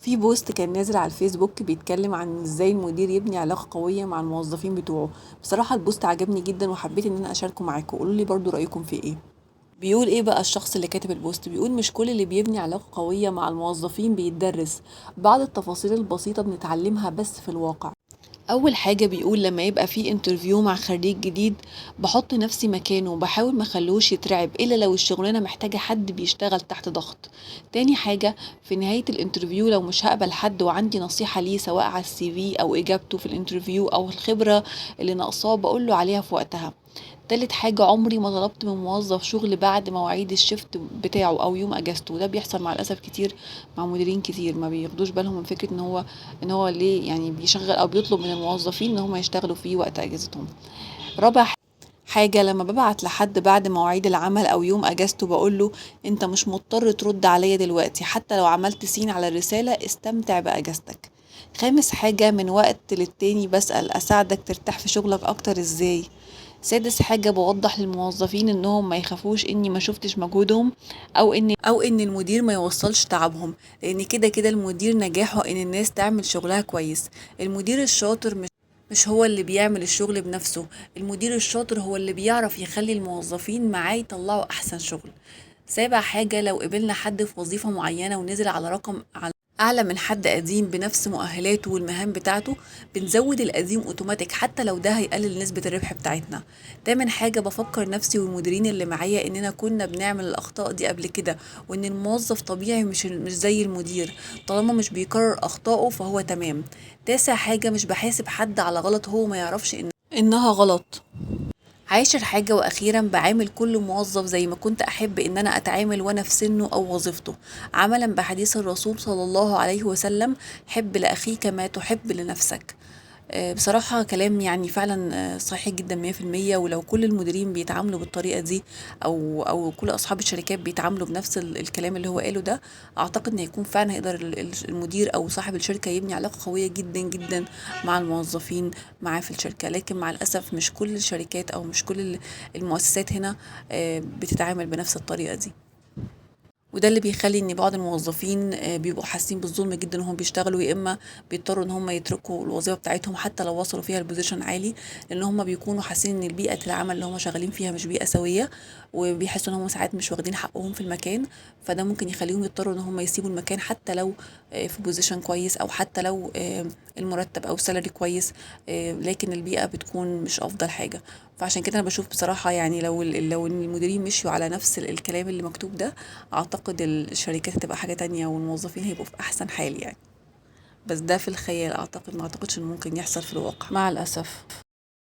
في post كان نازل على الفيسبوك بيتكلم عن ازاي المدير يبني علاقة قوية مع الموظفين بتوعه. بصراحة ال post عجبني جدا وحبيت ان انا اشاركه معاكم. قولوا لي برضو رأيكم في ايه. بيقول ايه بقى الشخص اللي كاتب ال post؟ بيقول مش كل اللي بيبني علاقة قوية مع الموظفين بيتدرس، بعض التفاصيل البسيطة بنتعلمها بس في الواقع. اول حاجة بيقول لما يبقى في interview مع خريج جديد بحط نفسي مكانه وبحاول ما اخلوش يترعب الا لو الشغلانة محتاجة حد بيشتغل تحت ضغط. تاني حاجة في نهاية ال interview لو مش هقبل حد وعندي نصيحة ليه سواء على ال CV او اجابته في ال interview او الخبرة اللي ناقصاه بقول له عليها في وقتها. تالت حاجة عمري ما طلبت من موظف شغل بعد مواعيد ال shift بتاعه أو يوم أجازته، وده بيحصل مع الأسف كتير مع مديرين كتير ما بياخدوش بالهم من فكرة إن هو ليه يعني بيشغل أو بيطلب من الموظفين إن هم يشتغلوا في وقت أجازتهم. رابع حاجة لما ببعت لحد بعد مواعيد العمل أو يوم أجازته بقوله أنت مش مضطر ترد عليا دلوقتي، حتى لو عملت seen على الرسالة استمتع بأجازتك. خامس حاجة من وقت للتاني بسأل أساعدك ترتاح في شغلك أكتر إزاي. سادس حاجة بوضح للموظفين انهم ما يخافوش اني ما شفتش مجهودهم او ان المدير ما يوصلش تعبهم، لان كده كده المدير نجاحه ان الناس تعمل شغلها كويس. المدير الشاطر مش هو اللي بيعمل الشغل بنفسه، المدير الشاطر هو اللي بيعرف يخلي الموظفين معاه يطلعوا احسن شغل. سابع حاجة لو قبلنا حد في وظيفة معينة ونزل على رقم على أعلى من حد قديم بنفس مؤهلاته والمهام بتاعته بنزود القديم اوتوماتيك حتى لو ده هيقلل نسبة الربح بتاعتنا. تامن حاجة بفكر نفسي والمديرين اللي معايا إننا كنا بنعمل الأخطاء دي قبل كده، وإن الموظف طبيعي مش زي المدير، طالما مش بيكرر أخطائه فهو تمام. تاسع حاجة مش بحاسب حد على غلط هو ما يعرفش إنها غلط. عاشر حاجة وأخيرا بعامل كل موظف زي ما كنت أحب إن أنا أتعامل وأنا في سنه أو وظيفته، عملا بحديث الرسول صلى الله عليه وسلم حب لأخيك ما تحب لنفسك. بصراحة كلام فعلا صحيح جدا 100%. ولو كل المديرين بيتعاملوا بالطريقة دي أو كل أصحاب الشركات بيتعاملوا بنفس الكلام اللي هو قاله ده، أعتقد إن يكون فعلا هيقدر المدير أو صاحب الشركة يبني علاقة قوية جدا جدا مع الموظفين معاه في الشركة. لكن مع الأسف مش كل الشركات أو مش كل المؤسسات هنا بتتعامل بنفس الطريقة دي، وده اللي بيخلي ان بعض الموظفين بيبقوا حاسين بالظلم جدا وهم بيشتغلوا، يا اما بيضطروا ان هم يتركوا الوظيفه بتاعتهم حتى لو وصلوا فيها ل position عالي، لان هم بيكونوا حاسين ان البيئه العمل اللي هم شغالين فيها مش بيئه سويه، وبيحسوا ان هم ساعات مش واخدين حقهم في المكان، فده ممكن يخليهم يضطروا ان هم يسيبوا المكان حتى لو في position كويس او حتى لو المرتب او salary كويس، لكن البيئه بتكون مش افضل حاجه. فعشان كده انا بشوف بصراحه لو المديرين مشوا على نفس الكلام اللي مكتوب ده، اعتقد الشركات هتبقى حاجة تانية والموظفين هيبقوا في احسن حال. بس ده في الخيال اعتقد، ما اعتقدش انه ممكن يحصل في الواقع مع الاسف.